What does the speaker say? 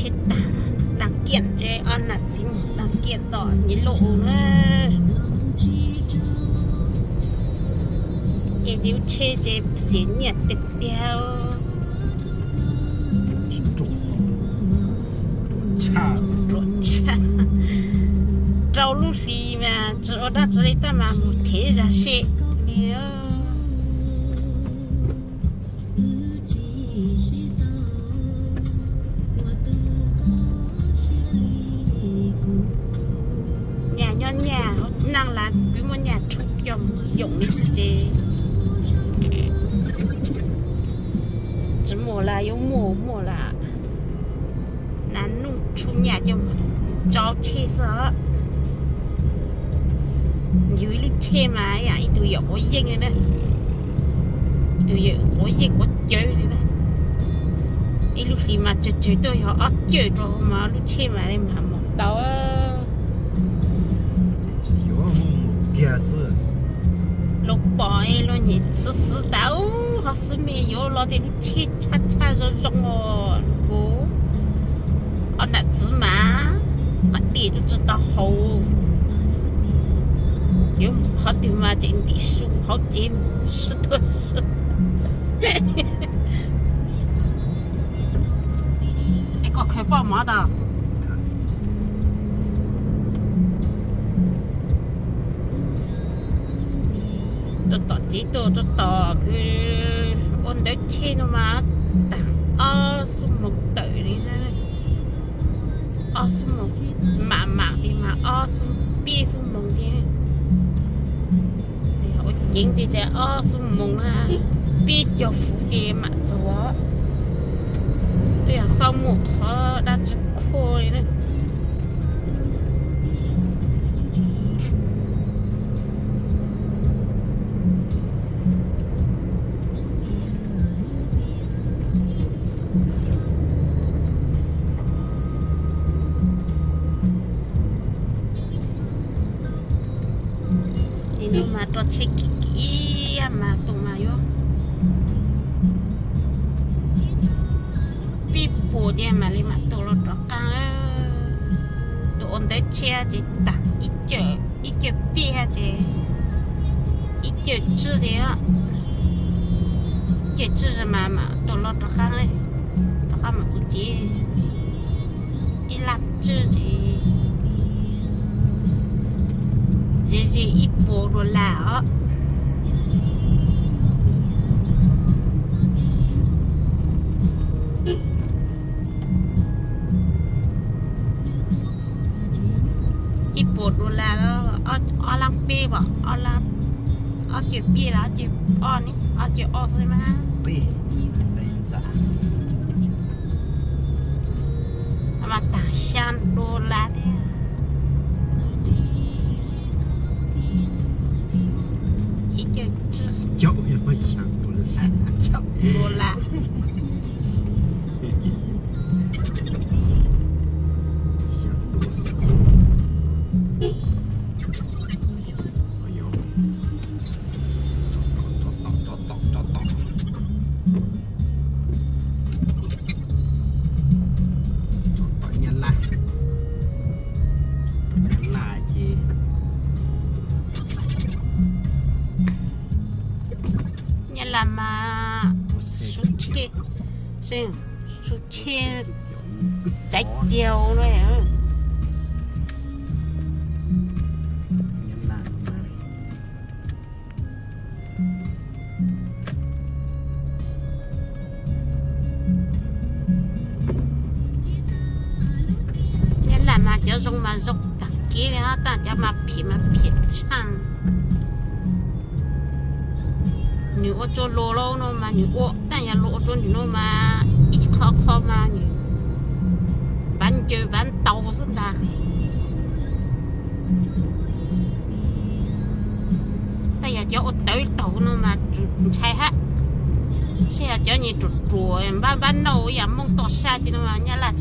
Tsheb tag, dab kiam ces ob nam txiv mus dab kiam tom nyiaj loj na. Ces lub tsheb ces xiam nyiaj tiag tiag. Ruam tshaj. Rau lub hlis mas tsis ua dab tsi li tab mas mus thev zaj seb li. Nyaj nyob nyaj, neej las twb muaj nyaj tshoob coj mus yoom li xwb ces tsis muaj las yuav muaj muaj las. Nas nuj tshoob nyaj coj mus tso tsheb xwb os. Yus ib lub tsheb mas ib tug yawm quav yeej li na, ib tug yawm quav yeej quav cawv li na. Ib lub hlis mas tsawg tsawg tuaj yog ob cawm rau mas lub tsheb mas li mas mus tau. Luag pom luag nyiam xwb xwb tas ub, ho xwb me yuav los tias lub tsheb tshaj tshaj zoo zoo os kuv. Ob nam txiv mas qhov tias tsis tau haus, yuav mus qhov twg mas tseem ntim su hauv tsev mus sib tuaj sib. Es koj khaws poj mov tau. Tuaj tom tsev tuaj, tuaj tom kws ua ntawv tsheb no mas tag ob xuab moos tawm li. Ob xuab moos, mam mam tias mas ob xuab, peb xuab moos tiag. Ua ceev tiag tiag ob xuab moos, peb caug fuv ces mam txog. Twb yog xav muaj qhov dab tsi khuaj li na. Nim no mas rau tsheb kiv kiv mas tus mas yuav pib puas tiag mam li mam tus los rov qab. Tus ua ntawv tsheb ces tag ib cawm, ib cawm pib ces ib cawm tsib tiag, ib cawm tsib mas mam tus los rov qab, rov qab mam txog tsev. Ib laj tsib ces ze ze ib puas dollar os. Ib puas dollar, ob lab peb os, ob cawm peb los ob cawm ob ne, ob cawm ob xwb mas. Mas tag xya dollar thiab. Ib cawm, dollar. Nyab Laj, Nyab Laj ces, Nyab Laj mas sub tsheb, sub tsheb tsaib caug no. Nyab Laj mas cov zoo mas zoo tag kev li, tab cov mas phiam mas phiam tshaj. Nws ua tsua luas no mas nws ua, tab yog luas ua tsua nws no mas ib qho qho mas nws pav ncaws pav ntaus xwb ntag. Tab yog cov ua tawv taug no mas ntshai hab. Saib yog cov nyias ruam ruam npab npab nauj yam Hmoob toj sab ti no mas Nyab Laj